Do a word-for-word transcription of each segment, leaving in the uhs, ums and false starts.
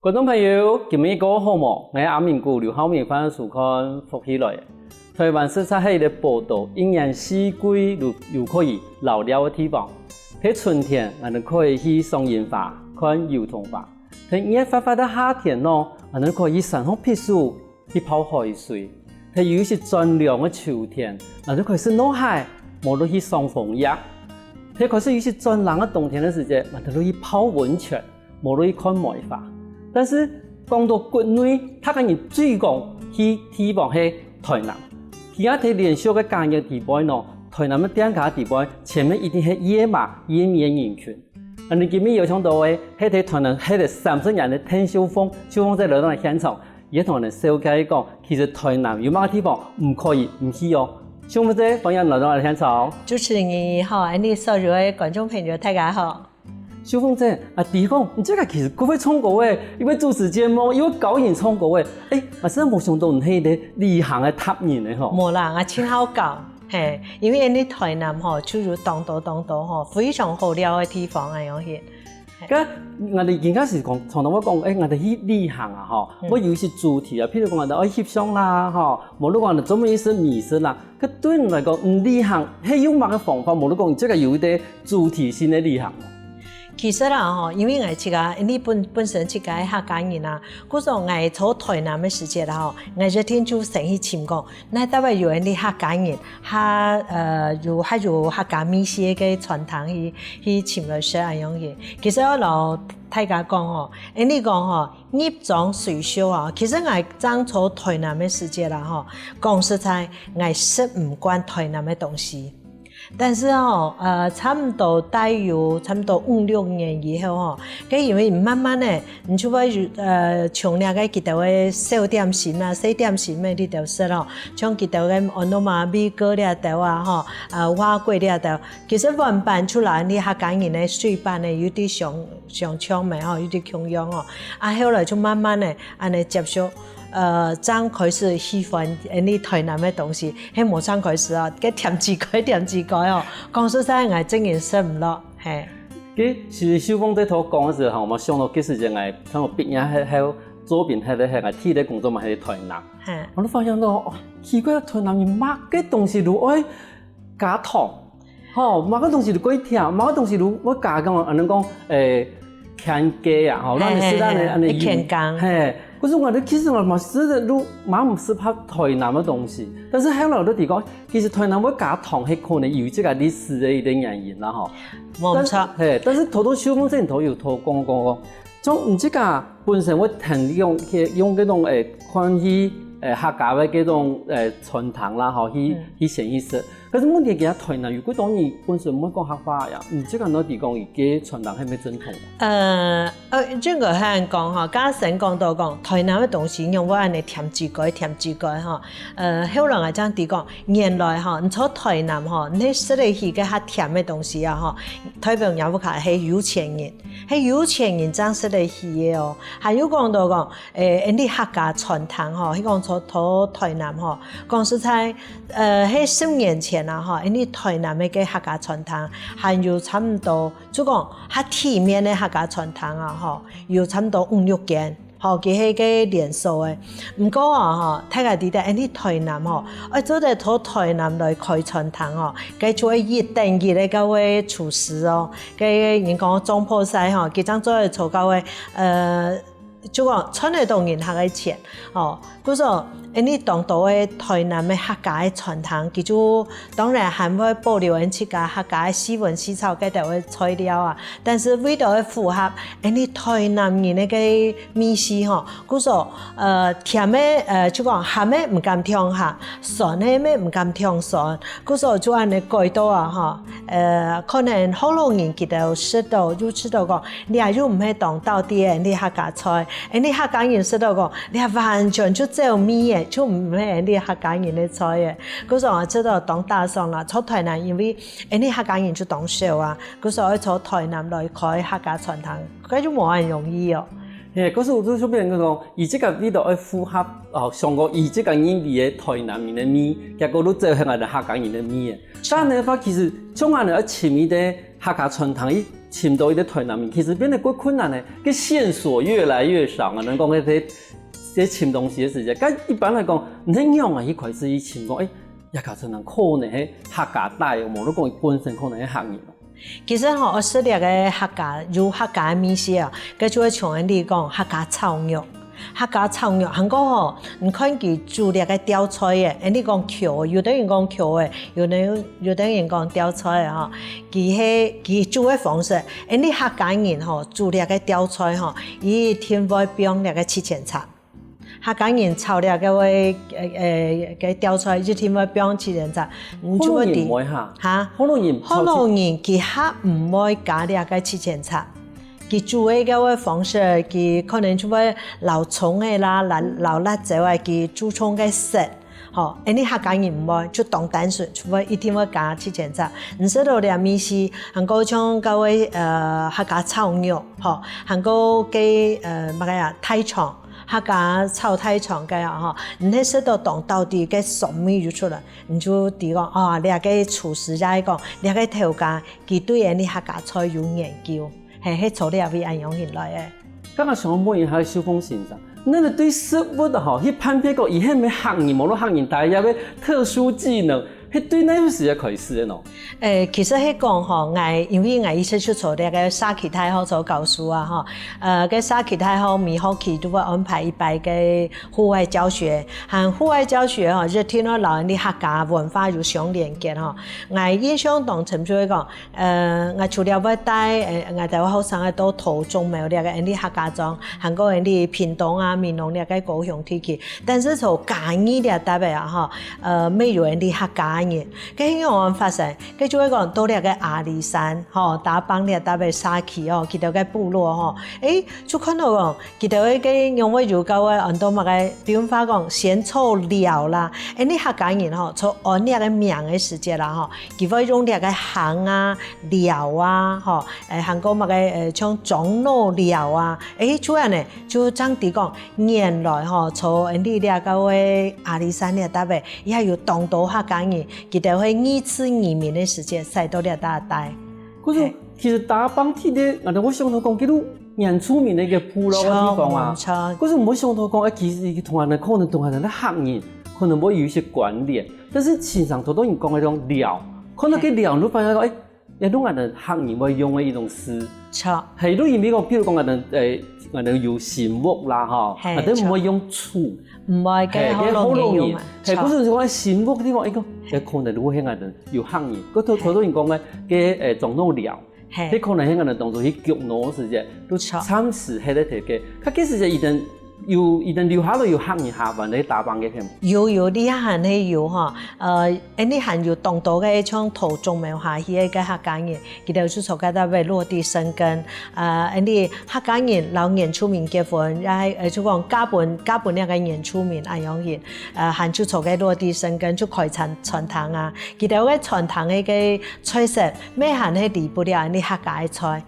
觀眾朋友，今晡日過好無？𠊎阿明牯劉浩明，歡迎收看《福氣來了》。臺灣實在係一個寶島，一年四季都有可以遶尞个地方。在春天，𠊎兜可以去賞櫻花、看油桐花；在熱發發个夏天呢，𠊎兜可以去山項避暑、去泡海水；在有一息轉涼个秋天，𠊎兜可以食糯蟹，無就去賞楓葉；在開始有一息轉冷个冬天个時節，𠊎兜就去泡溫泉， 無就去看梅花。但是講到國內，大家人最講去地方係臺南。其他在連續个假日底背呢，臺南个店家底背，前面一定係越賣越密个人群。啊，𠊎今晡日邀請到个，係在臺南歇了三十年个鄧秀鳳，秀鳳姐來到現場，也同𠊎兜紹介講，其實臺南有麼个地方毋可以毋去哦。秀鳳姐，歡迎來到𠊎兜現場。主持人你好，恁樣所有个觀眾朋友大家好。 秀鳳姐，啊，第一講，你這個其實過會唱歌个，又會主持節目，又會教人唱歌个。欸，𠊎真係無想到你係一個旅行个達人呢吼。無啦，𠊎盡好搞，嘿，因為𠊎俚臺南吼，就有當多當多吼，非常好尞个地方恁樣去。該𠊎俚應該係講，常常會講，欸，𠊎俚去旅行啊吼，嗯。會有一些主題啊，譬如講𠊎俚愛翕相啦吼，無論講𠊎俚專門去食美食啦， 該對你來講，你旅行係用麼个方法？無論講這個有一個主題性个旅行無？其實啦吼，因為𠊎自家，𠊎俚本，本身自家係客家人啊，故所𠊎在臺南个時節啦吼，𠊎一定就先去尋講，哪位有𠊎俚客家人，較，呃，有，較有客家味緒个餐廳去，去尋來食恁樣个。其實𠊎摎大家講吼，𠊎俚講吼， 入鄉隨俗啊，其實𠊎正在臺南个時節啦吼，講實在，𠊎食毋慣臺南个東西。但是吼，呃，差毋多大約差毋多五六年以後吼，該因為慢慢个，你就會有，呃，從該个佢兜个小點心啊、細點心个裡肚食咯，像佢兜个安到嘛米糕這兜啊吼，呃，碗粿這兜，其實原本就摎𠊎俚客家人个水粄个有點相 相像个吼，有點共樣哦。啊，後來就慢慢个恁樣接觸，呃，正開始喜歡𠊎俚臺南个東西，係無正開始哦，該甜滋蓋甜滋蓋哦，講實在，𠊎正經食毋落，嘿。該其實秀鳳在頭講个時候，𠊎想到該時節𠊎差不多畢業後，後做兵後，後𠊎第一個工作嘛係臺南。嘿。𠊎就發現到，哦，奇怪，臺南人麼个東西都愛加糖。 吼，麼个東西都過甜，麼个東西都會加講，恁樣講，欸，甜雞啊，吼，嘿，讓你食到恁樣，嘿，嘿，恁樣甜羹。嘿，可是𠊎俚其實𠊎嘛食个都蠻毋適合臺南个東西，但是後來𠊎就知講，其實臺南會加糖，係可能有這個歷史个一個原因啦，吼。無錯。但是，嘿，但是頭頭秀鳳姐你頭有頭講講講，像你這個本身會聽用，用該種，欸，關於，欸，客家个該種，欸，餐廳啦，吼，去，嗯。去先去食。 可是問題，其實臺南有幾多人本身毋會講客話呀？你這個到底講佢个傳統係毋係正統？呃，呃，應該恁樣講吼，頭先講到講，臺南个東西仰會恁樣甜滋蓋、甜滋蓋吼。呃，後來𠊎正知講，原來吼，你在臺南吼，你食得起个較甜个東西啊吼，代表若屋下係有錢人，係有錢人正食得起个哦。還有講到講， 欸，𠊎俚客家餐廳吼，係講在，在臺南吼，講實在，呃，係十年前啊吼，𠊎俚臺南个該客家餐廳，還有差毋多，就講較體面个客家餐廳啊吼，有差毋多五六間，吼，佢係該連鎖个。毋過啊吼，大家知得，𠊎俚臺南吼，愛做得在臺南來開餐廳吼，該就愛一等一个該位廚師哦，該人講總舖師吼，佢正做得做到个，呃， 就講賺得到人客个錢，吼。故所，𠊎俚當多个臺南个客家个餐廳，佢就當然還會保留𠊎自家客家个四炆四炒該兜个材料啊，但是為著愛符合𠊎俚臺南人个該味緒吼，故所，呃，甜个，呃，就講鹹个毋敢忒鹹，酸个乜毋敢忒酸，故所就恁樣改到啊，吼。 呃，可能福佬人佢兜食到，就食到講，這又毋係當道地个𠊎俚客家菜，𠊎俚客家人食到講，這完全就走味个，就毋係𠊎俚客家人个菜个。故所𠊎食到當打爽啦，在臺南因為𠊎俚客家人就當少啊，故所愛在臺南來開客家餐廳，該就無恁容易哦。嘿，可是𠊎就想變成講，佢這個味道愛符合，哦，像講佢這個認為个臺南人个味，結果就走向𠊎俚客家人个味个。 這樣个話，其實像恁樣愛尋一個客家餐廳，佢尋到一個臺南人，其實變得過困難呢，該線索越來越少啊。人講該些，這尋東西个時間，該一般來講，你係仰仔去開始去尋講，哎，這家真正可能係客家底，無你講本身可能係客人哦。其實吼，愛食這个客家，有客家个味緒啊，該就會像你講客家炒肉。 客家炒肉，還過吼，你看佢煮這个吊菜仔，恁呢講竅仔，有个人講竅仔，有个，有个人講吊菜仔吼。佢係，佢煮个方式，恁呢客家人吼，煮這个吊菜吼，一定會放這个七層塔。客家人炒這个，呃，呃，个吊菜，一定會放七層塔。你就會知，福佬人毋會哈？哈？福佬人炒七，福佬人佢較毋會加這个七層塔。 佢煮个該个方式，佢可能就會摎蔥仔啦，摎，摎辣椒啊，佢注重个色。吼，恁呢客家人毋會，就當單純，就會一定會加七層塔。你食到這味緒，還過像該个，呃，客家炒肉，吼，還過該，呃，麼个啊，大腸，客家炒大腸个啊，吼，你係食到當到底个酸味就出來，你就知講，哦，這个廚師也係講，這个頭家，佢對恁呢客家菜有研究。 嘿，係做這位恁樣形來个。剛剛想問一下秀鳳先生，你對食物吼，去判別講佢係毋係客人，無論客人，大家个特殊技能，係對哪個時節開始个呢？誒，其實係講吼，𠊎，因為𠊎一直就做這个社區大學做教授啊，吼，呃，該社區大學每學期都會安排一擺个戶外教學，和戶外教學吼，就聽到老人的客家文化有相連結吼。𠊎印象當深就係講， 呃，𠊎除了會帶，呃，𠊎兜學生仔到桃竹苗這个恁呢客家庄，還過恁呢屏東啊、美濃這个高雄地區，但是在嘉義這搭仔啊，吼，呃，乜有恁呢客家人。該仰般發生？該就係講到這个阿里山，吼，打枋這搭仔社區哦，佢兜个部落吼，誒，就看到講， 佢兜个該仰會有个安到麼个，比如話講仙草寮啦，恁呢客家人吼，在安這个名个時節啦吼，佢會用這个坑啊、寮啊，吼，誒，還過麼个，誒，像樟腦寮啊，誒，就恁呢，就正知講，原來吼，在恁呢這个阿里山這搭仔，也有當多客家人，佢兜係二次移民个時節，徙到這搭帶。可是，嘿。其實打枋地呢，𠊎兜會想到講，佢兜 原住民个一個部落个地方啊。著，無錯。可是毋會想到講，誒，其實佢同𠊎兜可能同𠊎兜个客人可能會有一些關聯，但是先生頭頭你講个該種寮，看到該寮，你會發現講，誒，也係𠊎兜客人會用个一種字。著。係，你因為講，譬如講𠊎兜，誒，𠊎兜有新屋啦，吼，係，𠊎兜毋會用厝。著。毋會，該福佬人用嘛。係，著。毋係講新屋个地方，誒，講，誒，可能會係𠊎兜有客人。該頭，著。頭頭你講个，該，誒，樟腦寮。 嘿。該可能係𠊎兜當初去畜老時節，都著。暫時歇在該个。該个時節一定有，一定留下來有客人下班个打枋个係無？有，有，這下還係有吼。呃，恁呢還有當多个像桃竹苗下去个客家人，佢兜就在該搭位落地生根。呃，恁呢客家人摎原住民結婚，也係，呃，就講嫁分，嫁分兩个原住民恁樣形，呃，還就在該落地生根，就開餐，餐廳啊。佢兜个餐廳个个 菜色，乜還係離不了恁呢客家个菜。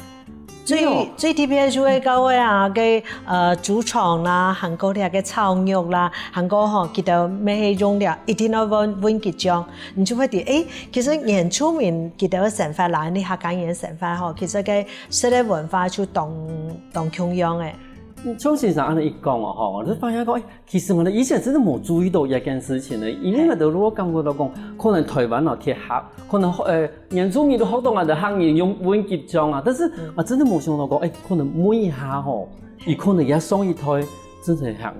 最，對哦。最特別就係該位啊，个，呃，豬腸啦，還過這个炒肉啦，還過吼，佢兜乜係用了，一定愛搵，搵桔醬。你就會知，誒，其實原住民佢兜个生活啦，恁呢客家人个生活吼，其實个食个文化就當，當共樣个。嗯，像先生恁呢一講哦，吼，𠊎就發現講，誒， 其實𠊎兜以前真的無注意到這件事情呢，因為𠊎兜如果感覺到講，可能臺灣哦，較客，可能，呃，原住民都學到𠊎兜客人用搵桔醬啊，但是，嗯。啊，真的無想到講，誒，可能每一下吼，佢可能也上一代真正係客人。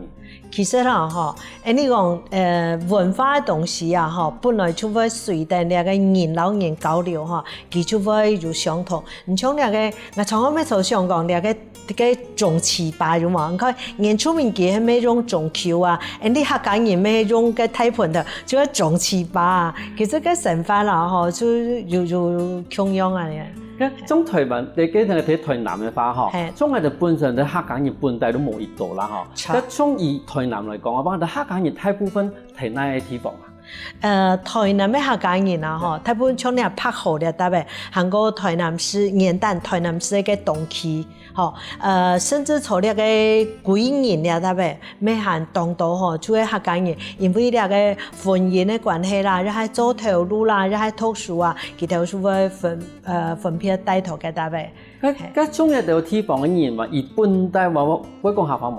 其實啦，吼，誒，你講，呃，文化个東西啊，吼，本來就會隨等這个人摎人交流，吼，佢就會有相同。你像這个，𠊎常常乜在想講，這个 个種粢粑有無？你看，原住民佢係乜用種球啊，恁呢客家人乜用个大盆頭，就係種粢粑啊。其實个生活啦，吼，就有，有共樣啊。該像臺灣，該，該，該臺南个話，吼，嘿。像𠊎兜本身个客家人本底都無幾多啦，吼。著。該像以臺南來講啊，𠊎兜客家人大部分在哪个地方啊？呃，臺南个客家人啊，吼，大部分像你北河這搭个，還過臺南市、元旦、臺南市个東區，吼，呃，甚至在這个歸仁這搭个，乜還當多吼，就係客家人，因為這个婚姻个關係啦，也係做頭路啦，也係讀書啊，佢兜就會分，呃，分別帶到該搭个。該，該像這兜地方个人嘛，佢本底會，會講客話無？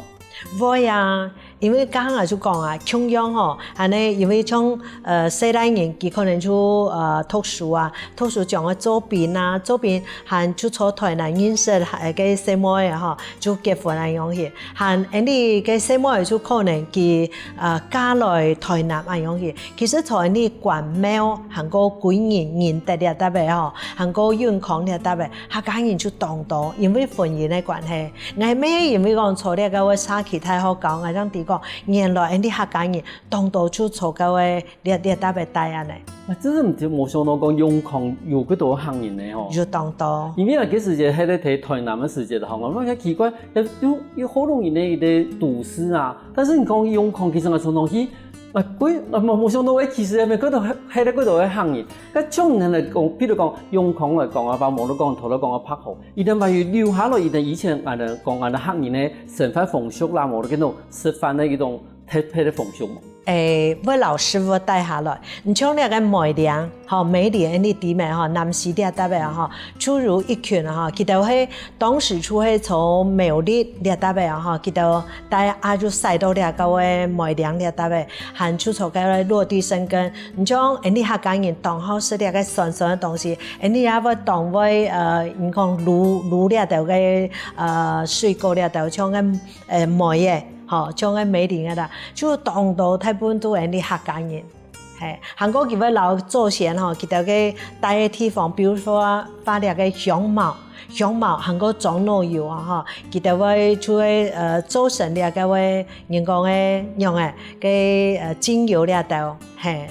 會啊，因為剛剛就講啊，共樣吼，恁呢，因為像，呃，細倈人，佢可能就，呃，讀書啊，讀書將愛做兵啊，做兵還就在臺南認識，呃，个細妹仔吼，就結婚恁樣去。還恁呢个細妹仔就可能佢，呃，嫁來臺南恁樣去。其實在恁呢關廟，還過歸仁、仁德這搭个吼，還過永康這搭个，客家人就當多，因為婚姻个關係。 𠊎乜因為講在這个社區大學教，𠊎正知講，原來𠊎兜客家人當多就在這个這，這搭个戴恁呢。啊，真係毋知，無想到講永康有幾多客人呢吼。有當多。因為啊，該時節還在臺南个時節吼，𠊎感覺奇怪，有，有，有好多人个一个都市啊，但是你講永康，其實𠊎常常去，啊，佢，啊，無，無想到，誒，其實也無幾多，還在幾多个客人。該像你來講，比如講永康來講啊，或無論講頭來講个北河， 佢兜嘛有留下來佢兜以前𠊎兜講𠊎兜客人个生活風俗啦，無論該種食飯个一種特別个風俗無？誒，會摎食物帶下來。你像這个梅嶺，吼，梅嶺恁呢知無吼，南勢這搭个吼，就有一群吼，佢兜係當時就係在苗栗這搭个吼，佢兜帶啊就徙到這个梅嶺這搭个，還就在該落地生根。你像恁呢客家人當好食這个酸酸个東西， 恁呢也會當會，呃，你講滷，滷這兜个，呃，水果這兜，像个，呃，梅仔，吼，像个梅林个啦，就當多大部分都恁呢客家人。嘿，還過佢會摎祖先吼，佢兜个戴个地方，比如說畫這个香茅，香茅還過樟腦油啊，吼，佢兜會就會，呃，做成這个會，人講个，用个，个，呃，精油這兜，嘿。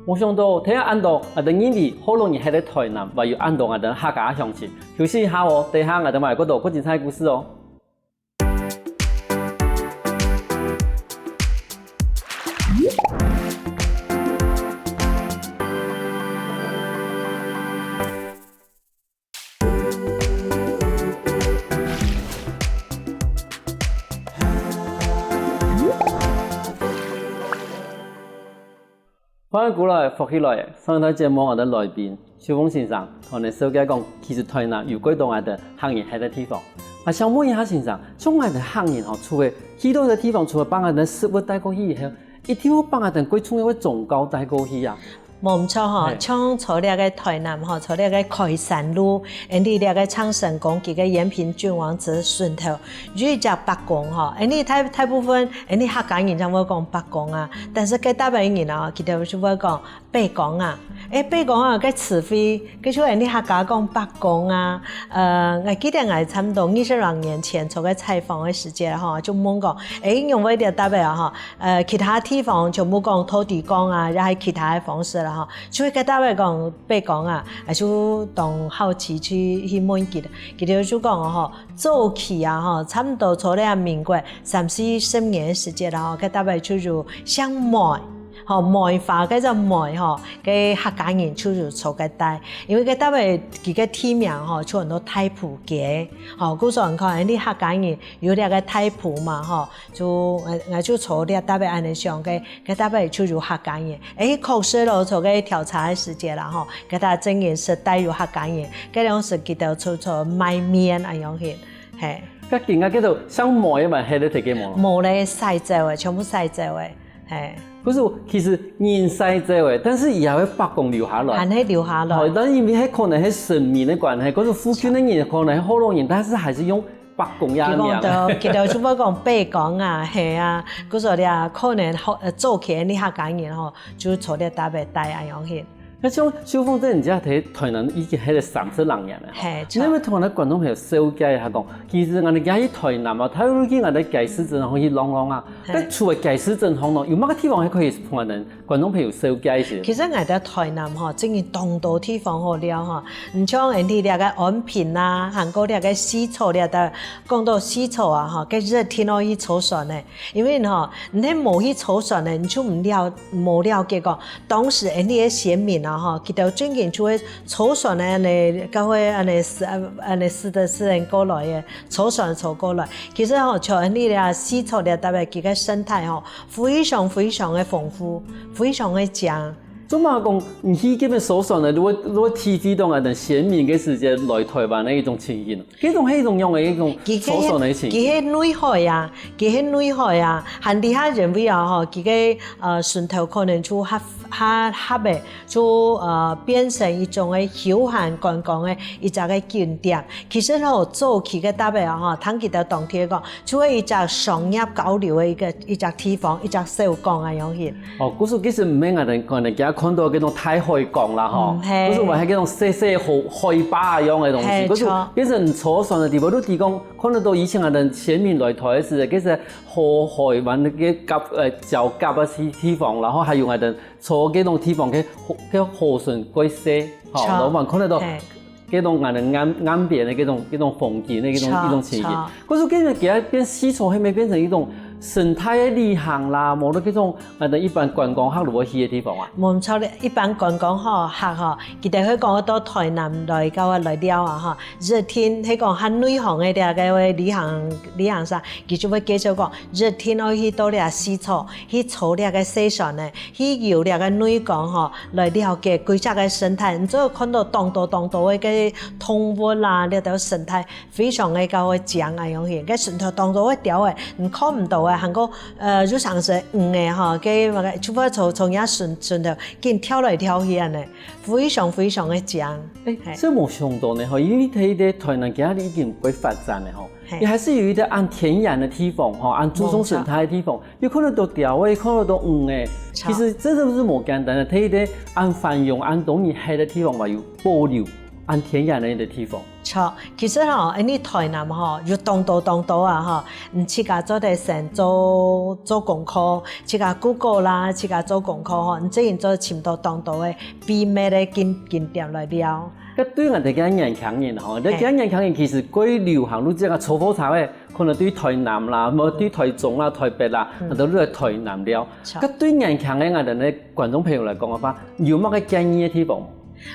無想到，聽恁多，𠊎兜認為學老人歇在臺南，還有恁多𠊎兜客家鄉親。休息一下哦，等一下𠊎兜還有更多更精彩个故事哦。 歡迎過來，福氣來了！上一段節目𠊎兜來賓秀鳳先生同𠊎兜紹介講，其實臺南有幾多𠊎兜客人歇个地方。𠊎想問一下先生，像𠊎兜客人吼，除了去到个地方，除了分𠊎兜食物帶過去以後，一定會分𠊎兜幾重要个宗教帶過去啊？ 無毋著吼，嘿。像在這个臺南吼，在這个開山路，恁呢這个鄭成功佢个延平郡王祠脣頭，有一隻伯公吼，恁呢大，大部分恁呢客家人正會講伯公啊，但是該搭个人啊，佢兜就會講伯公啊。誒，伯公啊，該詞彙，該就恁呢客家講伯公啊。呃，𠊎記得𠊎差毋多二十零年前做个採訪个時節吼，就問講，誒，仰會這搭个啊吼， 呃，其他地方全部講土地公啊，也係其他个方式啦吼。所以該搭个講伯公啊，𠊎就當好奇去，去問佢，佢兜就講吼，早期啊吼，差毋多在這民國三四十年个時節啦吼，該搭个就有姓梅，吼，梅花該隻梅吼，該客家人就有在該戴，因為該搭个佢个地名吼，就安到大埔街，吼，故所你看，你客家人有這个大埔嘛吼， 就，呃，𠊎就在這搭个恁呢想，該，該搭个就有客家人。誒，確實咯，在該調查个時節啦吼，該搭真个實在有客家人，該當時佢兜就在賣麵恁樣形，嘿。該今下該兜姓梅个嘛，歇在該無？無咧，徙走个，全部徙走个，嘿。可是其實人徙走个，但是佢還會伯公留下來。還係留下來。哦，但因為該可能係神明个關係，可是附近个人可能係學老人，但是還是用 伯公這名。佢講到，佢兜就會講伯公啊，係啊，故所這可能吼，呃，早期个客家人吼，就在這搭个戴恁樣形。該像秀鳳這人家在台南已經歇了三十零年了，嘿，你有沒有同𠊎等觀眾朋友紹介一下講，其實𠊎等今去台南啊，大陸去𠊎等該市鎮好去浪浪啊，嘿。該除了該市鎮項呢，有麼个地方還可以同𠊎等觀眾朋友紹介一下？其實𠊎等台南吼，真个當多地方好尞吼，你像𠊎等這个安平啊，還過這个西草這个，講到西草啊吼，該一定愛去坐船呢，因為吼，你無去坐船呢，你就毋了，無了解講， 當時𠊎等个先民啊吼，佢等正經就會坐船个恁呢，到會恁呢四恁呢四个四个過來个，坐船坐過來。其實吼，像𠊎等這西草這搭个，佢个生態吼，非常非常个豐富，非常个靚。做麼講，你去該片坐船呢，如果如果體會到𠊎等先民个時節來台灣个一種情形，該種係一種樣个一種坐船个情形。佢係內海啊，佢係內海啊，還底下人為啊吼，佢个呃船頭可能就較較狹个。 就呃變成一種个休閒觀光个一隻个景點。其實吼，早期个搭仔啊吼，聽佢等當地講，就係一隻商業交流个一個一隻地方，一隻小港个樣形。哦，故所其實毋係𠊎等可能今看到該種大海港啦吼，嗯，係。故所還係該種細細海海壩樣个東西，係，故所著。變成坐船个地方，你提講看得到以前𠊎等先民來台个時，其實好海灣个甲呃礁甲个地地方，然後還有𠊎等 坐該種地方，該河該河水蓋細，吼，著。然後還看得到嘿。該種𠊎等岸岸邊个該種該種風景个該種著，一種情形。著。故所變成佢變西草，係毋係變成一種生態个旅行啦，無論該種𠊎等一般觀光客如果去个地方啊？無錯咧，一般觀光吼客吼，佢等會講到台南來到啊來尞啊吼，一定係講較內行个這个旅行旅行社，佢就會介紹講，一定愛去到這西草，去坐這个細船呢。 去遊這个內港吼，來了解規隻个生態，你就會看到當多當多个該動物啦，這兜生態非常个高个靚啊，樣形，該生態當多个鳥仔，你看毋到个，還過呃，有常時魚仔吼，該麼个就會從從人家身身頭緊跳來跳去恁呢，非常非常个靚。欸，嘿。這無想到呢吼，因為在這台南今日已經會發展了吼，嘿。也還是有一個恁天然个地方吼，恁注重生態个地方。 又看得到鳥仔，又看得到魚仔，著。其實這都係無簡單个，在這恁繁榮、恁多人歇个地方，還有保留恁天然个地方。著，其實吼，𠊎等台南吼，有當多當多啊吼，你自家做得先做做功課，自家Google啦，自家做功課吼，你自然做得尋到當多个秘密个景景點來尞。該對𠊎等這年輕人吼，這嘿。這年輕人其實過流行，你這个坐火車个， 可能對台南啦，無對台中啦、台北啦，嗯。啊，都來台南尞。著。該對年輕个𠊎等个觀眾朋友來講个話，有麼个建議个地方？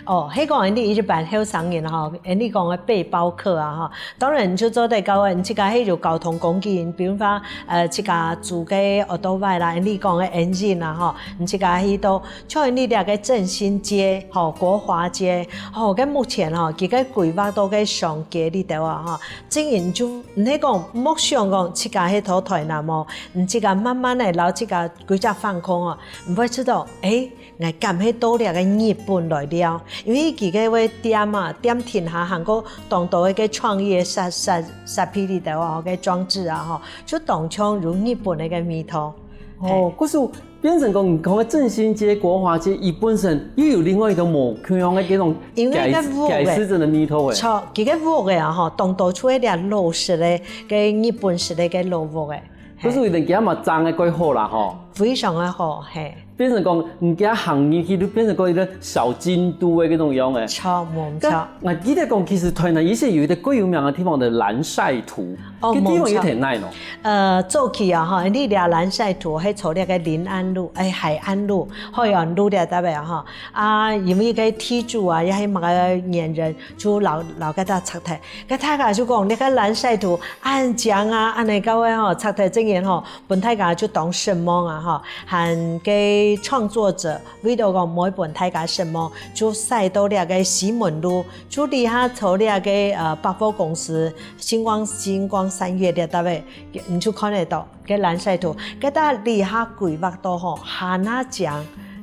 哦，係講𠊎等一般後生人吼，𠊎等講个背包客啊吼，當然就做得到啊，你自家係有交通工具，比如講，呃，自家租个奧多拜啦，𠊎等講个engine啊吼，你自家去到 像你這个振興街吼、國華街吼，該目前吼，佢个規劃到該上街裡頭啊吼，正經就毋係講莫想講自家係到台南哦，你自家慢慢个摎自家規隻放空哦，你會知道，欸，𠊎敢係到這个日本來尞，因為佢个个店啊，店底下還過當多个創意个設設設備裡頭啊，个裝置啊吼，就當像有日本个个味道。哦，嘿。故所 變成講，你講个振興街、國華街，佢本身又有另外一種無共樣个這種因為該屋仔，街市，街市鎮个味道欸。著，佢个屋仔啊吼，當多就係這老式个，个日本式个个老屋仔。故所有點佢嘛裝个蓋好啦吼。非常个好，嘿。變成講，你行入去，就變成講一個小京都个這種樣欸。著，無錯。該𠊎記得講，其實台南以前有一個蓋有名个地方叫藍曬圖，哦，該地方有在哪呢？無錯。 呃，早期啊吼，你這藍曬圖係坐這个臨安路，欸，海安路、海安路這搭仔啊吼。啊，因為該地主啊，也係麼个原因，就摎摎該搭拆忒。該大家就講，這个藍曬圖恁靚啊，恁呢搞个吼，拆忒正經吼，分大家就當失望啊吼。還該創作者為著講毋愛分大家失望，就徙到這个西門路，就這下坐這个呃百貨公司、新光新光三越這搭仔，你就看得到。 个藍曬圖，該搭這下規劃到吼，還較靚。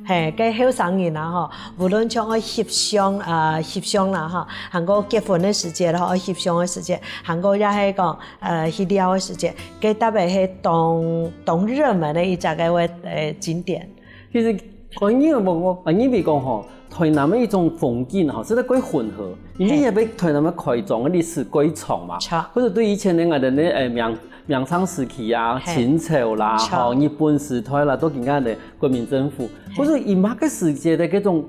嘿，該後生人啊吼，無論像愛翕相，呃，翕相啦吼，還過結婚个時節吼，愛翕相个時節，還過也係講，呃，去尞个時節，該搭仔係當當熱門个一隻个，呃，景點。其實，我認為，我，我認為講吼，台南个一種風景吼，實在蓋混合，因為也比台南个開漳个歷史蓋長嘛。著。或者對以前个𠊎等个，誒，明，明清時期啊，嘿。清朝啦，著。吼，日本時代啦，到今个个國民政府，嘿。或者以麼个時節个這種，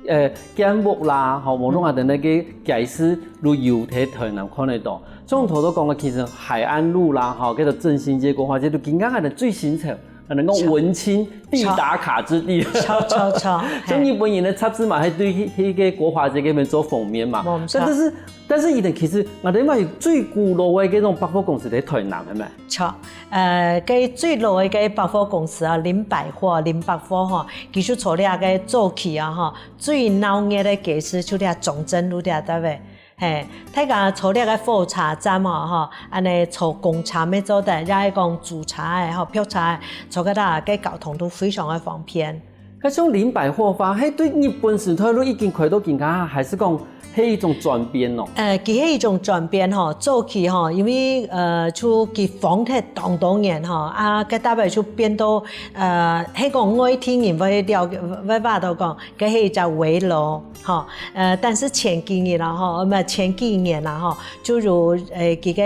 誒，建築啦，吼，無論𠊎等个街市都有在台南看得到。像頭頭講个，其實海安路啦，吼，這個振興街、國華街，都今个个最新潮。 可能講文青必打卡之地。著，著，著，像日本人个雜誌嘛，還對彼，彼个國華街該片做封面嘛。無錯。但，但是，但是佢等其實，𠊎等嘛有最古老个該種百貨公司在台南，係無？著，呃，該最老个該百貨公司啊，林百貨，林百貨吼，其實在這个早期啊，吼，最鬧熱个街市就這中正路這搭位。 嘿，大家坐這个火車站吼，吼，恁呢坐公車乜做得，也係講租車个吼，票車个，坐該搭个交通都非常个方便。該像林百貨話，係對日本時代就已經開到今下，還係講係一種轉變咯？呃，佢係一種轉變吼，早期吼，因為，呃，就佢封忒當多年吼，啊，該搭位就變到，呃，係講外地人會了，會話到講，該係一隻圍樓。 吼，呃，但是前幾日啦，吼，毋係，前幾年啦，吼，就有，誒，幾个，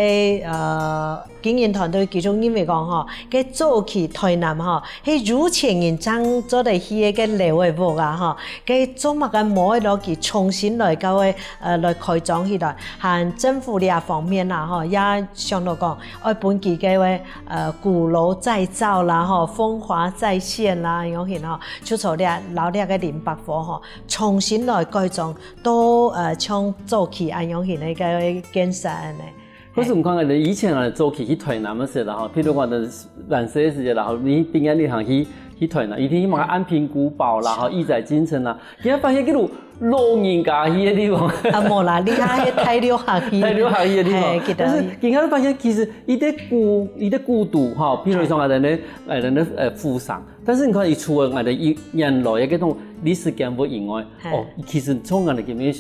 呃，經營團隊其中認為講，吼，該早期台南，吼，係有錢人正做得起个該樓个屋啊，吼，該做麼个無愛摎佢重新來搞个，呃，來改裝起來，還政府這方面啦，吼，也想到講，愛分佢个，呃，古樓再造啦，吼，風華再現啦，樣形吼，就在這，摎這个林百貨，吼， 重新來改裝，到，呃，像早期恁樣形个該建設恁呢。可是你看，以前啊，早期去台南个時候啦，吼，譬如講，咱細个時節啦，吼，你畢業旅行去，去台南，一定去麼个安平古堡啦，吼，億載金城啦，你會發現，這種老人家去个地方。啊，無啦，你看該大陸客去。大陸客去个地方。嘿，記得。但是，你會發現，其實，佢个古，佢个古都，吼，譬如講啊，咱个，呃，咱个，呃，府城， 但是你看，佢除了𠊎等一，原來个該種歷史建築以外，嘿。哦，其實從𠊎等今日，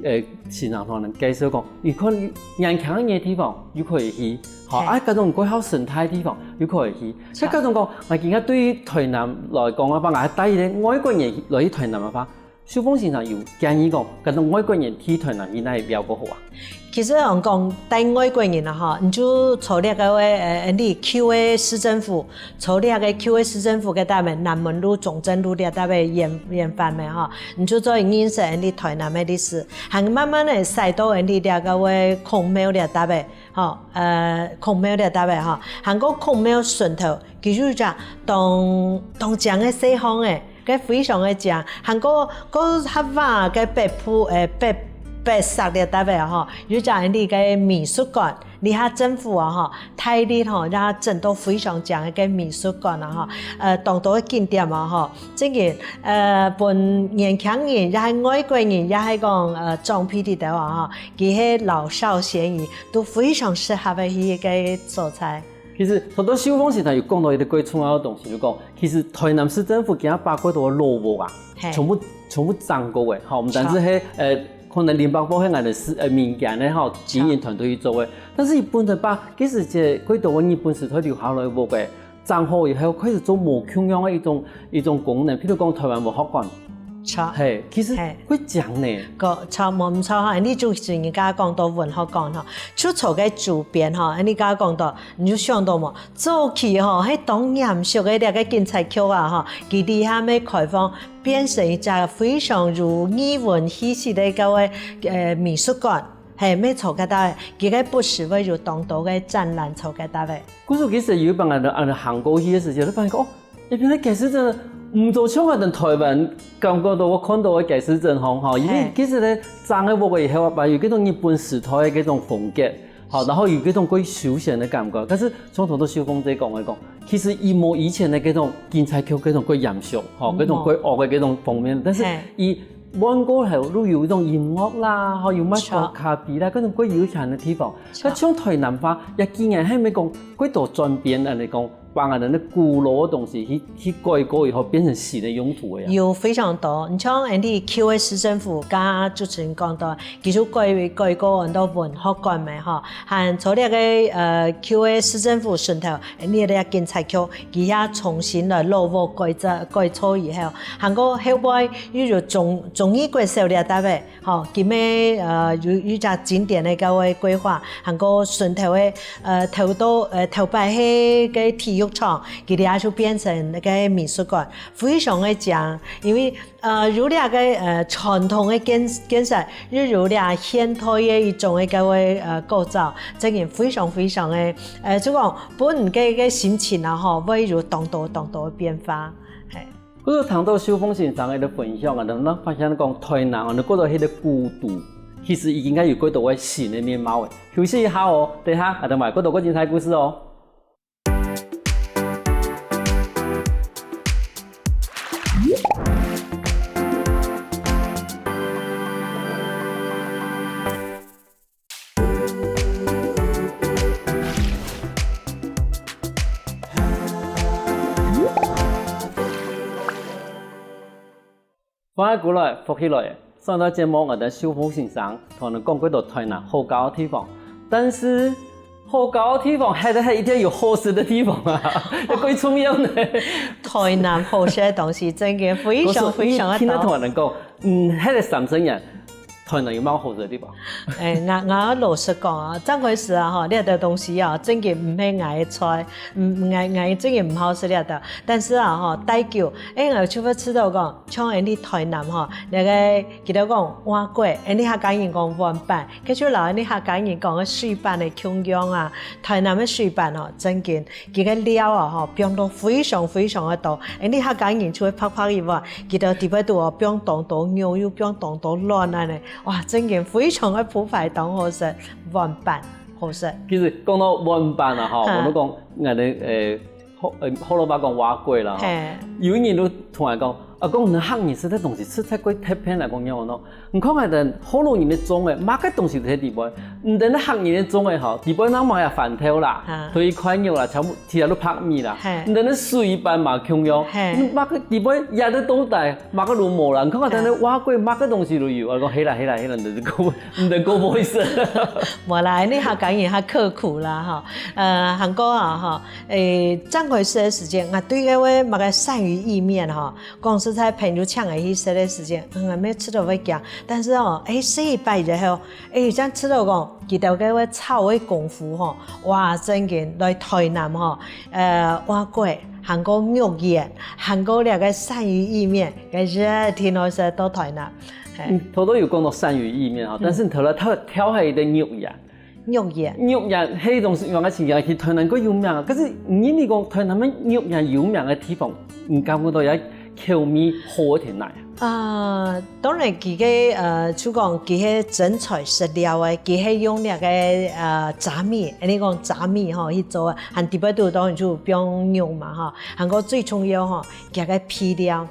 呃，先生同𠊎等介紹講，你看年輕人个地方又可以去，吼，嘿。啊，該種蓋好生態个地方又可以去。是啊。所以該種講，𠊎今日對於台南來講个話，𠊎帶一個外國人來去台南个話， 秀鳳先生有建議講，該種外國人去台南去哪位比較好啊？其實講，講帶外國人啊，吼，你就在這个，呃，你舊个市政府，在這个舊个市政府个搭位，南門路、中正路這搭位沿，沿番个吼，你就做認識你台南个歷史，還慢慢个駛到你這个孔廟這搭位，吼，呃，孔廟這搭位吼，還過孔廟脣頭，其實有隻當，當靚个細巷仔， 該非常个靚，還過，過較遠个北部，誒，北，北石這搭位吼，有隻恁呢个美術館，這下政府啊吼，大力吼，也整到非常靚个美術館啊吼，呃，當多个景點啊吼，真个，呃，分年輕人，也係外國人，也係講，呃，長輩這兜啊吼，佢係老少咸宜，都非常適合个去个所在。 其實，頭頭秀鳳先生有講到一個最重要个東西，就講，其實台南市政府今下把蓋多老屋啊，嘿。全部，全部整過个，吼，毋單止係，呃，可能林百貨係𠊎等市，呃，民間个，吼，經營團隊去做个，但是佢本身把，其實這蓋多个日本時代留下來个屋个，整好以後開始做無共樣个一種，一種功能，譬如講台灣文學館，著。嘿，其實嘿。會講呢。個，著，無毋著吼，你主持人家講到文學館吼，就坐該周邊吼，你家講到 你有想到無？早期吼，係當嚴肅个這个警察局啊，吼，佢這下乜開放，變成一隻非常有藝文氣息个一個，呃，美術館，係，乜坐該搭，佢个不時會有當多个展覽坐該搭个。故所其實有一擺𠊎等，𠊎等行過去个時節，就發現講，哦， 這片个街市真个毋做像𠊎等台灣感覺到𠊎看到个街市真好吼，因為嘿。其實呢，整个屋个以後啊，有這種日本時代个這種風格，吼，然後有這種蓋休閒个感覺。但是從頭到秀鳳姐講个講，其實佢無以前个這種警察局這種蓋嚴肅，吼，嗯。這種蓋惡个這種方面，但是嘿。佢換過後又有一種音樂啦，吼，有賣著。咖啡啦，這種蓋悠閒个地方。著。該像台南話，這幾年還無講蓋多轉變，恁呢講。把𠊎兜个古老个東西去，去改過以後，變成新个用途个啊。有非常多，你像𠊎兜舊个市政府，剛剛主持人講到，佢就改，改過很多文學館个吼，還做這个，呃，舊个市政府脣頭，𠊎兜个警察局，佢也重新來落屋改造，改造以後，還過後尾又有忠，忠義國小這搭个， 吼，今个，呃，有，有一隻經典个該个規劃，還過脣頭个，呃，頭到，呃，頭擺係个體育場，佢這下就變成該个美術館，非常个靚，因為，呃，有這个，呃，傳統个建，建設，又有這現代个一種个該个，呃，構造，真个非常非常个，呃，就講分人个，个心情啊，吼，會有當多當多个變化，嘿。 故所聽到秀鳳先生个分享啊，𠊎兜發現講台南啊，𠊎兜過到係个古都，其實已經有過到个新个面貌个。休息一下哦，等下𠊎兜還過到過精彩故事哦。歡迎過來，福氣來了。上一段節目，𠊎兜秀鳳先生同𠊎兜講過到台南好搞个地方，但是好搞个地方，還得還一定有好食个地方啊，這最重要呢。台南好食个東西真个非常非常个多。故所你聽到同𠊎兜講，嗯，還得三十年， 台南有麼个好食个地方？欸，𠊎，𠊎老實講啊，正開始啊吼，這兜東西啊，真个毋係𠊎个菜，嗯，𠊎，𠊎真个毋好食這兜。但是啊吼，待久，欸，𠊎就會試著講，像𠊎兜台南吼，這个佢兜講碗粿，𠊎兜客家人講碗粄，該就摎𠊎兜客家人講个水粄个共樣啊。台南个水粄吼，真个 佢个料啊吼，放到非常非常个多。欸，𠊎兜客家人就會拍拍一碗，佢兜底背肚哦，放當多肉，又放當多卵恁呢，哇，真个非常个豐沛，當好食，碗粄好食。其實講到碗粄啊吼，嗯。𠊎都講，𠊎兜，欸，學，欸，學老話講碗粿啦吼。嘿。有人都同𠊎講，啊，講你客人食个東西實在過特別來講樣哦。 你看𠊎兜學老人个粽仔，麼个東西都在底背。你兜客人个粽仔吼，底背哪有麼个番豆啦，啊。豆乾肉啦，全部其他都白米啦。嘿。你兜水粄嘛共樣，嘿。你麼个底背壓得到底，麼个都無啦。你看𠊎兜个碗粿，麼个東西都有。𠊎講，係啦，係啦，係啦，你兜過，你兜過會食。無啦，你客家人較刻苦啦吼。呃，還過啊吼，欸，正開始个時間，𠊎對該个麼个鱔魚意麵吼， 講實在，朋友請𠊎去食个時間，嗯，𠊎乜試著會驚。但是哦，欸，食一擺以後，欸，正試著講，佢兜个炒个功夫吼，哇，真个來台南吼，呃，碗粿，還過肉圓，還過這个鱔魚意麵，該一定愛食到台南。嘿。嗯，頭頭有講到鱔魚意麵吼，嗯。但是你頭來跳，跳下一個肉圓。 肉圓。肉圓，係一種係仰般个情形，去台南過有名啊。可是你認為講台南个肉圓有名个地方，你感覺到也口味好个在哪啊？啊，當然，佢个，呃，就講佢係真材實料个，佢係用該个，呃，砧米，恁呢講砧米吼去做个，還底背肚當然就放肉嘛吼，還過最重要吼，佢个配料。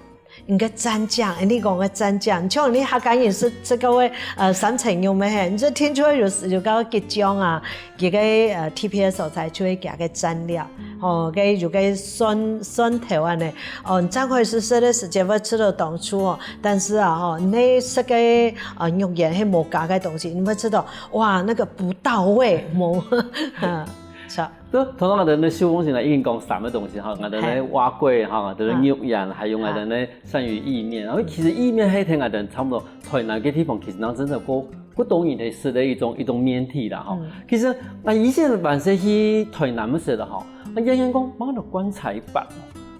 你个蘸醬，你講个蘸醬，像你客家人食，食个，呃，三層肉咩嘿，你就聽出來有，有个桔醬啊，佢个，呃，特別个所在就係佢个蘸料，吼，个有个蒜，蒜頭恁呢。哦，你正開始食个時節會試著當初哦，但是啊，吼，你食个，呃，肉圓係無加个東西，你會試著，哇，那個不到位，無，哈，是啊。 對，頭先𠊎兜个秀鳳先生已經講三個東西吼，𠊎兜个嘿。碗粿吼，𠊎兜个肉圓，啊。還有𠊎兜个鱔魚意麵。然後其實意麵係𠊎兜差不多台南个地方，其實當真个過，過多人在食个一種，一種麵體啦吼。嗯。其實，啊，以前還係去台南个時候吼，啊，人人講，買个棺材板。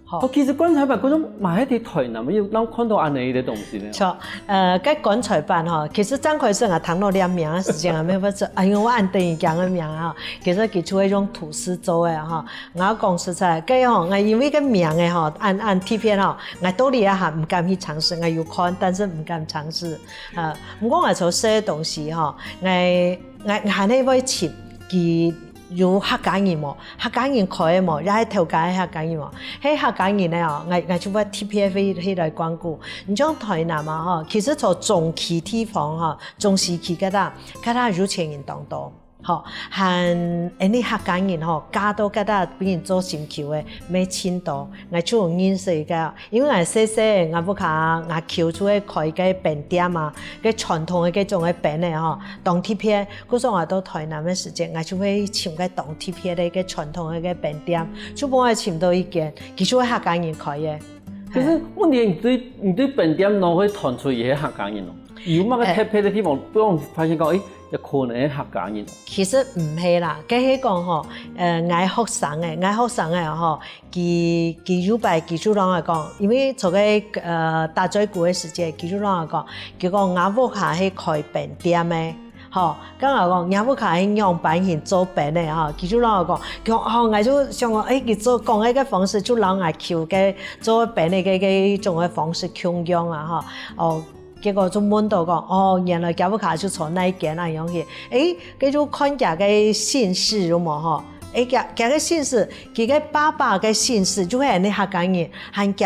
好。哦，其實棺材板，可能嘛係在台南，有，哪看到恁呢个東西呢？著，呃，該棺材板吼，其實正開始𠊎聽到這名个時間，𠊎乜會說，哎喲，𠊎恁得人驚个名啊！其實佢就係用土司做个吼。𠊎講實在，該吼，𠊎因為該名个吼，恁，恁特別吼，𠊎到這下還毋敢去嘗試，𠊎有看，但是毋敢嘗試。呃，毋過𠊎所食个東西吼，𠊎，𠊎，𠊎還係會尋佢 有客家人無？客家人開个無？也係頭家个客家人無？係客家人个哦，𠊎，𠊎就會特別會，會來光顧。你像台南啊吼，其實在中區地方吼，中西區該搭，該搭有錢人當多。吼，還恁呢客家人吼，嫁到該搭分人做心臼个，乜盡多。𠊎就有認識一個，因為𠊎細細，𠊎屋下𠊎舅就會開个冰店啊，个傳統个該種个冰个吼，當特別。故所𠊎到臺南个時節，𠊎就會尋个當特別个个傳統个个冰店，就分𠊎尋到一間，佢就係客家人開个。可是問題，你對你對冰店哪會傳出佢係客家人哦？有麼个特別个地方，分人發現講，誒，這可能係客家人哦？其實毋係啦，該係講吼，呃，𠊎學生个，𠊎學生个吼，佢佢有擺佢就摎𠊎講，因為做个呃打嘴鼓个時節，佢就摎𠊎講，佢講𠊎屋下係開冰店个。吼，該𠊎講，若屋下係仰般形做冰个吼，佢就摎𠊎講，佢講哦，𠊎就想講，誒，佢做講个个方式就摎𠊎舅个做冰个个个種个方式共樣啊吼，哦，結果就問到講，哦，原來厥屋下就做哪間啊樣形，誒，該就看厥个姓氏有無吼，誒，厥厥个姓氏，佢个爸爸个姓氏就係恁呢客家人，還厥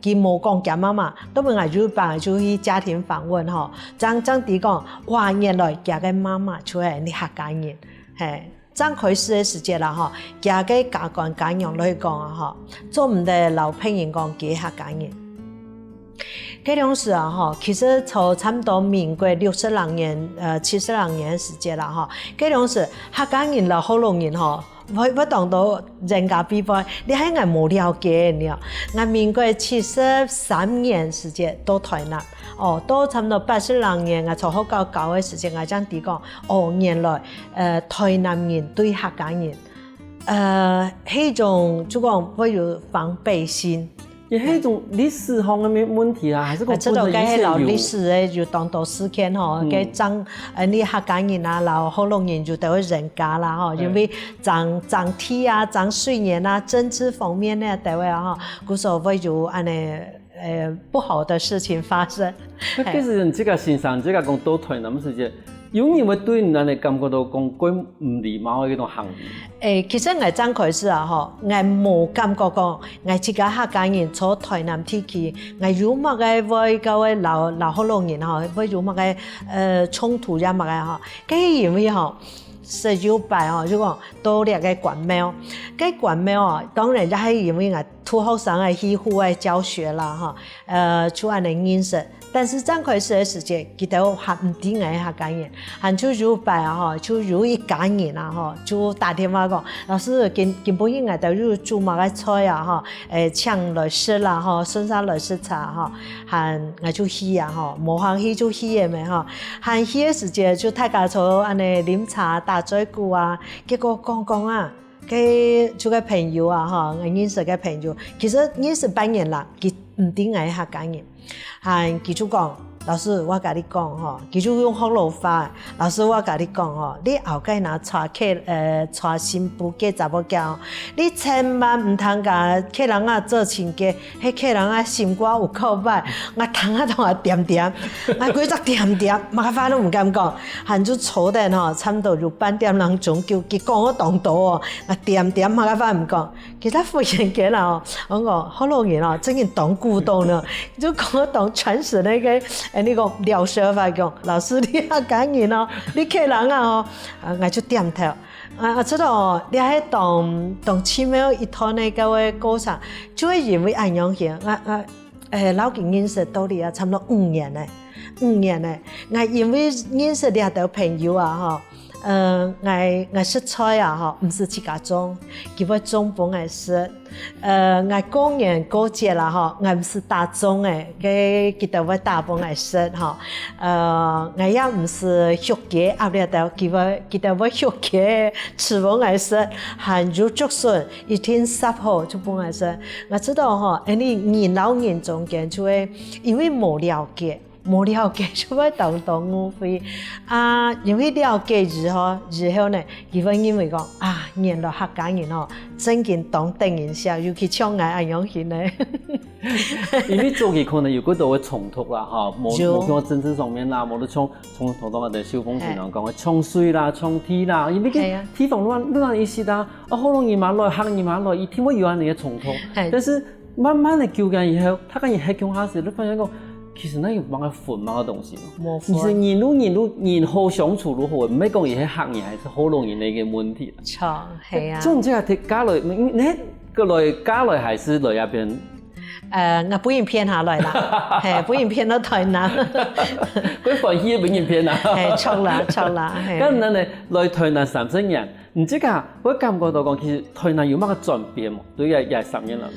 佢無講厥媽媽，到尾𠊎就幫就去家庭訪問吼，正正知講，哇，原來厥个媽媽就係恁呢客家人，嘿。 正開始个時節啦吼，厥个家官家娘來講啊吼，做毋得摎別人講佢客家人。該量時啊吼，其實從差毋多民國六十零年、呃七十零年个時節啦吼，該量時客家人摎福佬人吼，會會當多冤家背背，這係𠊎無了解个呢。𠊎民國七十三年時節到臺南，哦，到差毋多八十零年，𠊎在學校教个時節，𠊎正知講，哦，原來 呃，臺南人對客家人，呃，係一種就講會有防備心。也係一種歷史上个問問題啊，還係講本身以前有？這種該係摎歷史个有當多事件吼，該正呃，你客家人啊，摎福佬人就都會冤家啦吼，因為爭爭地啊、爭水源啊、政治方面呢，都會啊吼，故所會有恁呢。 呃，不好的事情發生。那其實你這個先生，這個講到臺南个時節，有人會對你恁呢感覺到講過毋禮貌个一種行為？誒，其實𠊎正開始啊吼，𠊎無感覺講，𠊎自家客家人在臺南地區，𠊎有麼个會搞个摎摎福佬人吼，會有麼个呃衝突呀麼个吼，該因為吼，實有擺吼，就講到這个關廟，該關廟啊，當然也係因為𠊎 讀學生个戲劇个教學啦吼，呃，就恁呢認識。但是正開始个時節，佢兜還毋知𠊎係客家人，還就有擺啊吼，就有一家人啊吼，就打電話講，老師，今今晡日𠊎兜有煮麼个菜啊吼，誒，請來食啦吼，順續來食茶吼，還𠊎就去啊吼，無閒去就去个咩吼，還去个時節就大家坐恁呢啉茶打嘴鼓啊，結果講講啊。 該就該朋友啊吼，𠊎認識个朋友，其實認識半年啦，佢毋知𠊎係客家人。還佢就講，老師，𠊎佮你講吼，佢就用福佬話，老師，𠊎佮你講吼，你後擺若娶客呃娶新婦个查某囝吼，你千萬毋通佮客人仔做親家， 該客人仔心肝有夠歹，𠊎聽啊聽啊恬恬，𠊎規隻恬恬，麼个話都毋敢講，還就坐等吼，差毋多有半點零鐘久，佢講个當多哦，𠊎恬恬麼个話毋講。其實忽然間啊，𠊎講福佬人哦，真經當古董呢，就講當傳神个該，誒，你講饒舌話講，老師你客家人哦，你客人仔哦，啊，𠊎就點頭。 啊，啊，這个哦，這係當當奇妙一段个該个過程，就係因為恁樣形，啊啊，誒，摎佢認識到這啊，差毋多五年了，五年了。𠊎因為認識這兜朋友啊，吼，呃，𠊎𠊎食菜啊，吼，毋使自家種，佢會種分𠊎食。 呃，𠊎過年過節啦吼，𠊎毋使打粽仔，該佢兜會打分𠊎食吼。呃，𠊎也毋使畜雞鴨這兜，佢會佢兜會畜雞飼分𠊎食，還有竹筍一定煠好就分𠊎食。𠊎知道吼，恁呢人摎人中間就會因為無了解， 無了解就會當多誤會。啊，因為了解以後，以後呢，佢會認為講，啊，原來客家人吼，真經當得人惜，尤其像𠊎恁樣形呢。因為早期可能有幾多个衝突啦，哈，無有無像政治上面啦，無得像像頭先个秀鳳先生講个搶水啦、搶地啦，因為係啊地方亂亂一息啊，啊，福佬人嘛來，客人嘛來，一定會有恁樣个衝突。係但是慢慢个久間以後，大家人歇共下時，你發現講，其實那有麼个分麼个東西咯。無分。其實人路人路人好相處就好，毋係講佢係客人還係學老人个問題啦。著，係啊。像你這个嫁來，你你過來嫁來還係來這邊？呃，𠊎分人騙下來啦，係，分人騙到台南。佢歡喜分人騙啊。係，著啦，著啦，係。該恁呢，來台南三十年，你這个會感覺到講，其實台南有麼个轉變無？對這這三年來嘛。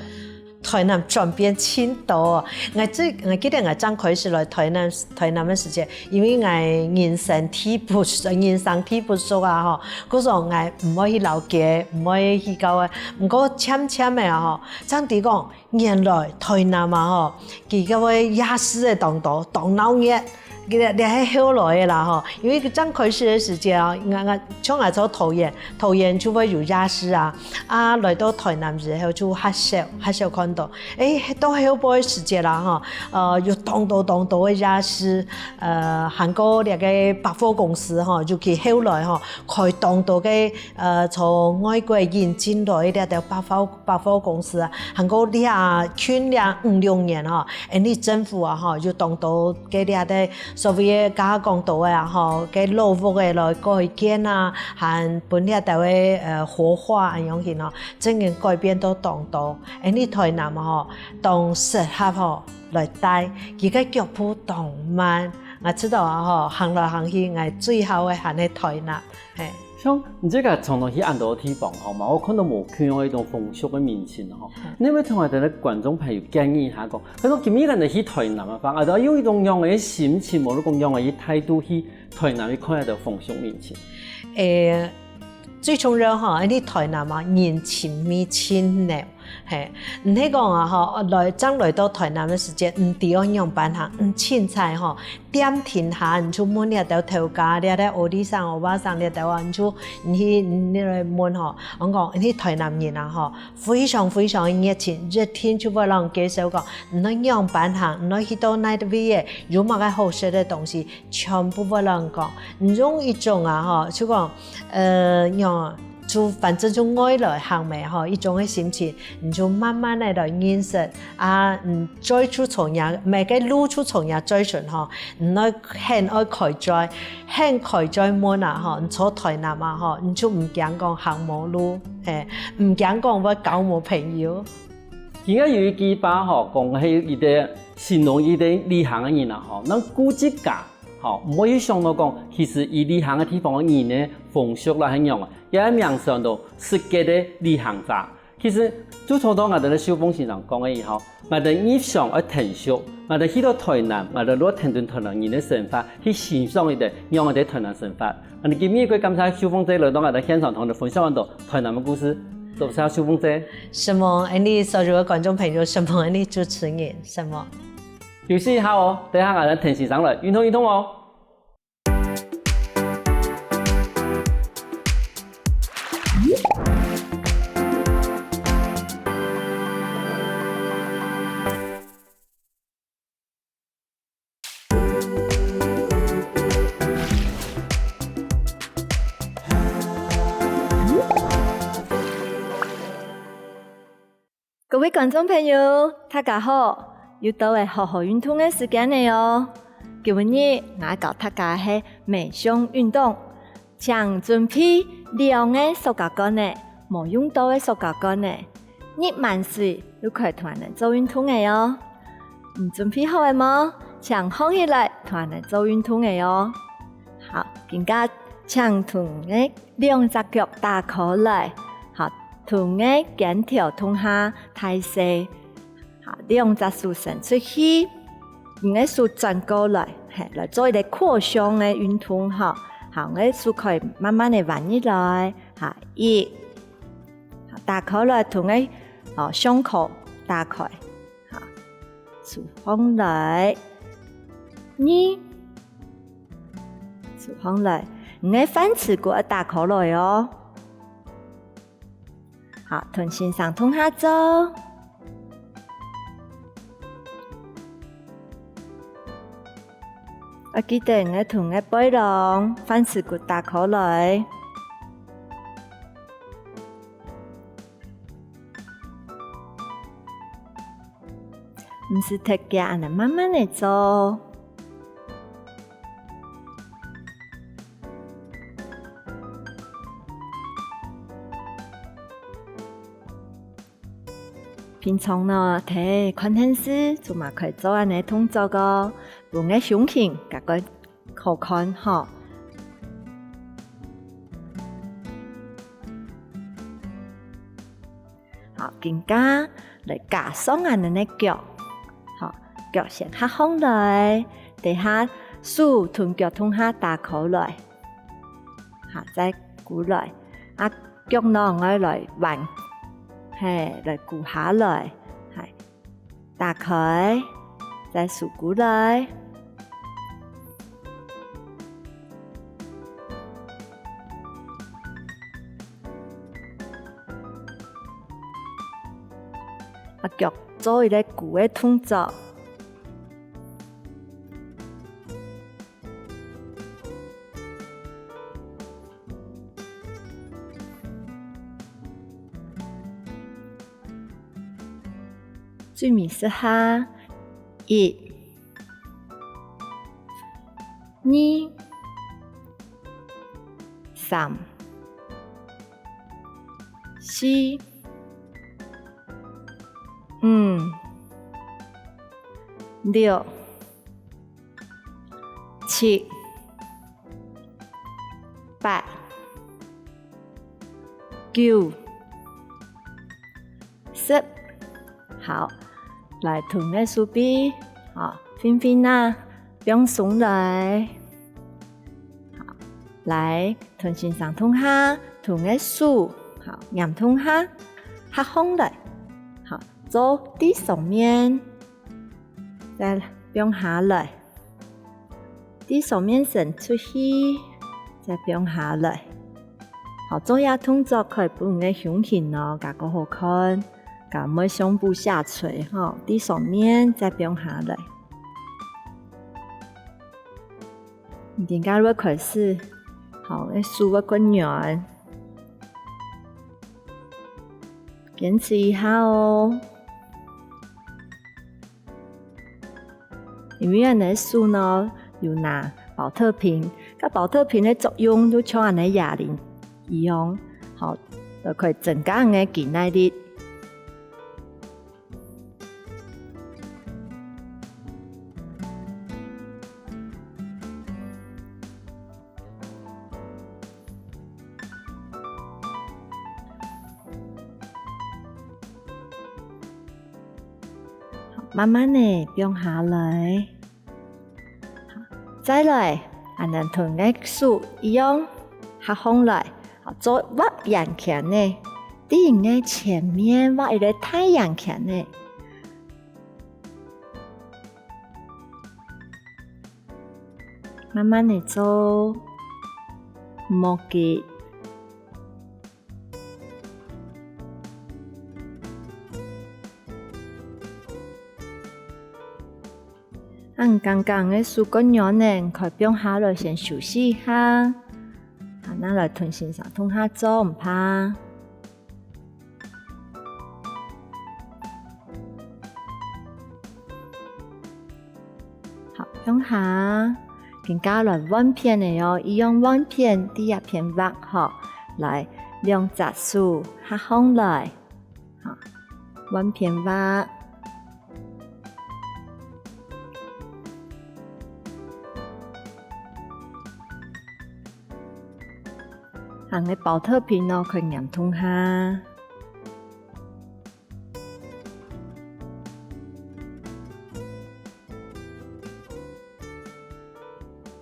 台南轉變盡多哦。𠊎最，𠊎記得𠊎正開始來台南，台南个時節，因為𠊎人生地不熟，人生地不熟啊吼，故所𠊎毋會去老街，毋會去到个。毋過漸漸个啊吼，正知講，原來台南啊吼，佢个夜市个當多，當鬧熱。 這這係後來个啦吼，因為正開始个時節啊，𠊎𠊎像𠊎在桃園，桃園就會有夜市啊，啊來到台南以後就較少較少看到。誒，到後背个時節啦吼，呃，有當多當多个夜市，呃，還過這个百貨公司吼，尤其後來吼，開當多个呃從外國引進來个這兜百貨百貨公司啊，還過這近這五六年吼，𠊎俚政府啊吼，有當多 个這兜所謂个剛剛講到个啊吼，个老屋个來改建啊，還分這兜个呃活化恁樣形吼，正經改變到當多。𠊎俚台南吼，當適合吼來戴，佢个腳步當慢。𠊎知道啊吼，行來行去，𠊎最好个還係台南，係。像你這个常常去恁多地方吼嘛，𠊎看到無共樣个一種風俗个民情吼。你會同𠊎兜个觀眾朋友建議一下講， 佢講今日𠊎兜去台南个話，𠊎兜用一種仰仔个心情，無論講仰仔个態度去台南去看𠊎兜風俗民情。誒，最重要吼，𠊎俚台南啊，人情味盡濃，係，毋係講啊吼，來正來到台南个時節，毋知愛仰般行，毋清彩吼，店庭下你就問這兜頭家，這兜歐弟桑、歐巴桑這兜啊，你就你去你來問吼，𠊎講，𠊎俚台南人啊吼， 非常非常个熱情，一定就會摎人介紹講，你愛仰般行，你愛去到哪位个，有麼个好食个東西，全部會摎人講。你用一種啊吼，就講，呃，仰，就反正就愛來行个吼，一種个心情，你就慢慢个來認識啊，嗯，再就從這，每个路就從這再尋吼，你愛肯愛開嘴，肯開嘴問啊吼，你在台南啊吼，你就毋驚講行無路，係，毋驚講會交無朋友。 今日有一句話吼，講係一個形容一個旅行个人啊吼，人顧自家吼，毋會去想到講，其實佢旅行个地方个人呢，風俗啦係仰啊，也係名聲到世界个旅行者。其實就像到𠊎兜个秀鳳先生講个以後，𠊎兜日常愛𢯭手，𠊎兜去到台南，𠊎兜愛𢯭等台南人个生活，去欣賞一下仰般个台南生活。 𠊎兜今日過感謝秀鳳姐來到𠊎兜現場同𠊎兜分享恁多台南个故事，多謝秀鳳姐。承蒙𠊎俚所有个觀眾朋友，承蒙𠊎俚主持人，承蒙。休息一下哦，等一下𠊎兜𢯭先生來運動運動哦。 各位觀眾朋友，大家好！又到了好好運動个時間了哦。今日𠊎教大家个係美胸運動，請準備兩個塑膠罐仔，無用到个塑膠罐仔， 入滿水就可以同𠊎兜做運動了哦。你準備好了無？請䟘起來同𠊎兜做運動了哦。好，今下請同𠊎兩隻腳打開來，好，同𠊎肩頭同下大細，好，兩隻手伸出去，你个手轉過來，係，來做一個擴胸个運動哈。好，你个手可以慢慢个彎入來，好，一， 好，打開來同𠊎，哦，胸口打開。好，手䟘來。二，手䟘來，你个飯匙骨愛打開來哦。好，同先生同下做。 愛記得𠊎同𠊎背囊、飯匙骨打開來。毋使忒遽，恁仔慢慢仔做。 平常呢，在看電視，就嘛可以做恁仔動作哦，分个胸型較過好看吼。好，今下來加上恁仔个腳，好，腳先合䟘來，等下手同腳同下打開來。 好，再跍來。啊，腳囊愛來彎，係，來跍下來，係，打開，再收跍來。啊，腳做一個跍个動作。 最尾試下，一、二、三、四、五、六、 七、八、九、十。好，來同个手臂，好，分分仔，放鬆來。好，來，同先生同下，同个手，好，黏同下，合䟘來。好，做在上面。 再放下來。在上面伸出去，再放下來。好，做這動作可以分你个胸型哦，較過好看，較毋會相互下垂吼。在上面再放下來。你今下愛開始，好，个手愛過軟。堅持一下哦。 因為𠊎等个手呢，有拿寶特瓶，該寶特瓶个作用就像𠊎等个啞鈴一樣，好，就可以增加𠊎等个肌耐力。 慢慢仔放下來。再來，𠊎等同个手一樣，合䟘來，做畫圓圈仔，在人个前面畫一個大圓圈仔。慢慢仔做，莫急。 恁剛剛个手過軟呢，可以放下來先休息一下。啊，那來同先生同下做，毋怕。好，放下。今下來換片仔哦，一樣換片，在這片畫吼，來，兩隻手合䟘來。 好，換片畫。還个寶特瓶哦，可以黏同下。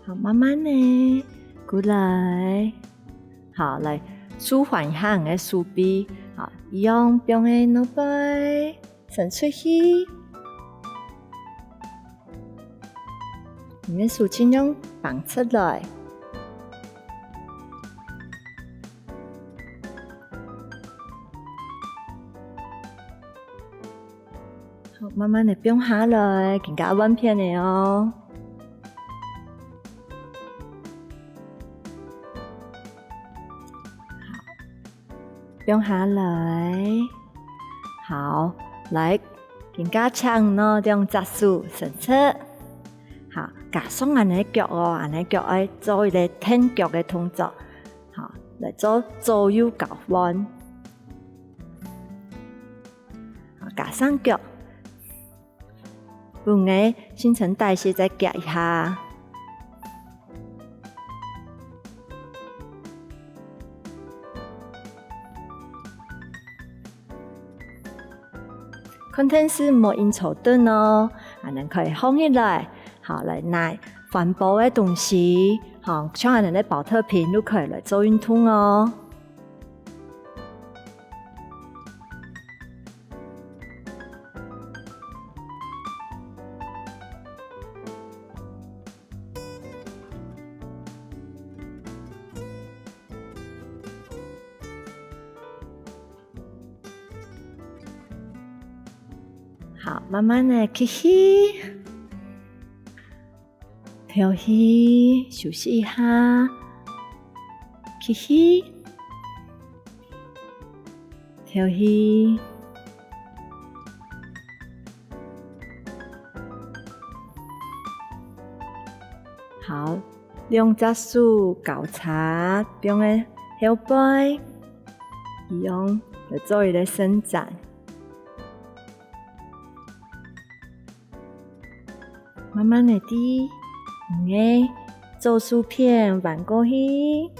好，慢慢仔，過來。好，來，舒緩一下你个手臂。好，一樣放个腦背，伸出去。你个手盡量放出來。 好，慢慢仔放下來，今下換片仔哦。好，放下來。好，來，今下請拿兩隻手伸直，好，加上恁仔腳哦，恁仔腳愛做一個跈腳个動作，好，來做左右交換。好，加上腳，分个新陳代謝再夾一下。 看電視莫硬坐等哦，恁仔可以䟘起來，好，來拿環保个東西，好，像恁仔个寶特瓶都可以來做運動哦。 好，慢慢仔吸氣，敨氣，休息一下，吸氣，敨氣。好， 兩隻手交叉放个後背，一樣來做一個伸展。慢慢仔在你个左手片彎過去，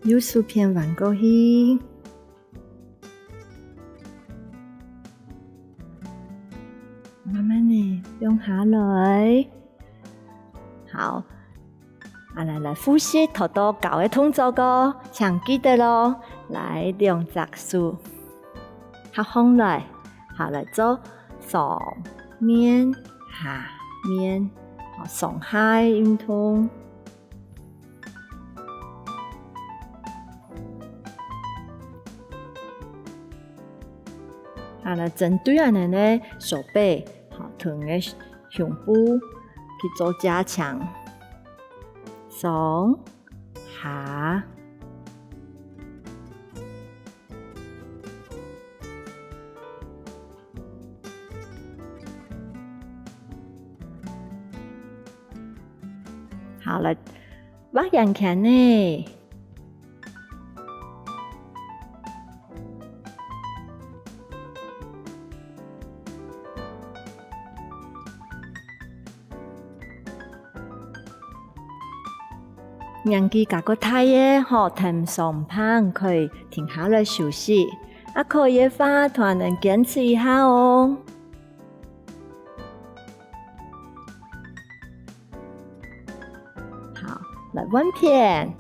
右手片彎過去。 慢慢仔放下來。好，啊，來，來，複習頭到教个動作哦，請記得哦。來，兩隻手合䟘來，好，來做上面、下面，好，上下个運動。 啊，來針對恁仔个手背，好，同个胸部去做加強。上、下。 好，來，畫圓圈仔。 年紀較過大个吼，跈毋上毋怕，可以停下來休息。啊，可以个話，同𠊎等堅持一下哦。好，來換片。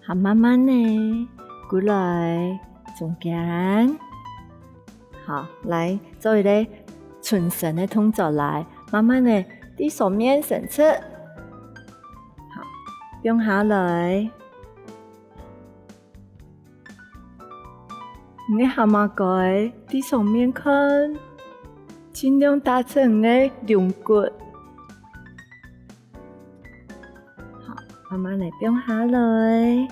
好，慢慢仔，過來中間。好，來，做一個伸展个動作來，慢慢仔，在上面伸直。好，放下來。 你个下巴蓋在上面看，盡量搭直你个龍骨。好，慢慢仔放下來。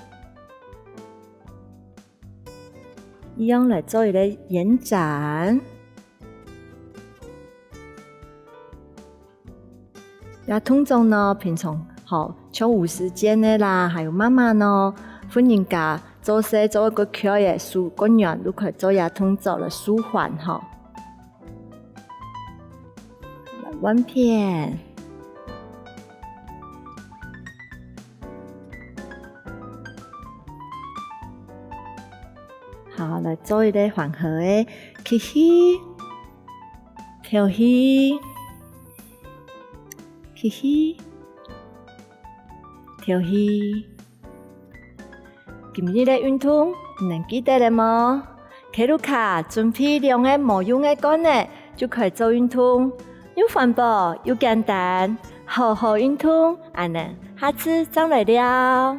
一樣來做一個延展。 這動作呢，平常吼，像有時間个啦，還有媽媽呢，分人家做事做个較𤸁个，手較軟，就可以做這動作來舒緩吼。來換片。好，來做一個緩和个吸氣。 敨氣，吸氣，敨氣。今日个運動，你等記得了無？克魯卡準備兩個無用个罐仔，就可以做運動，又環保又簡單，好好運動，恁仔，下次正來尞。